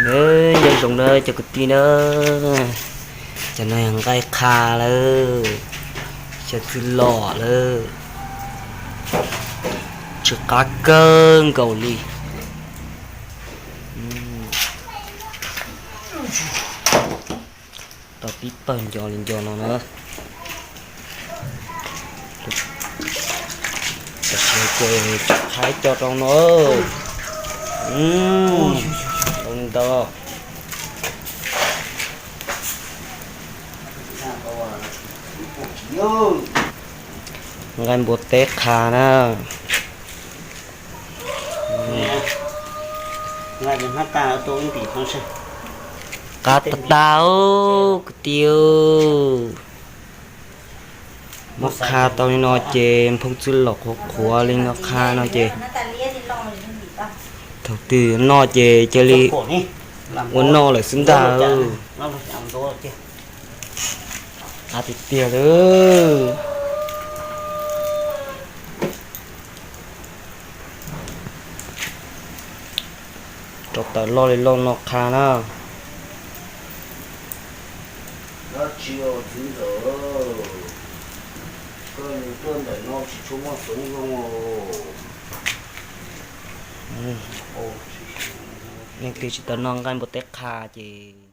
Nyob zoo na cov kwv tij na, cov no yog nqaij qha lawm, xyaw txwj lom lawm, tsw qab kawg nkaus li. Tau pib pawg nco li nco no na. Tam sim no ces qha ib co rau no. Tau li ntawd. Nqaij npua teb qha na. Qab tag tag kwv tij. Muab qha tau li no ces nphoo txwj lom qhuav qhuav li no qha no ces thaum twg noj ces cia li ua noj lawm xwb ntag. Qab tiag tiag lawm. Rau tawm loj li loj no qha na. Neeg twg tsis tau noj nqaij npua teb qha ces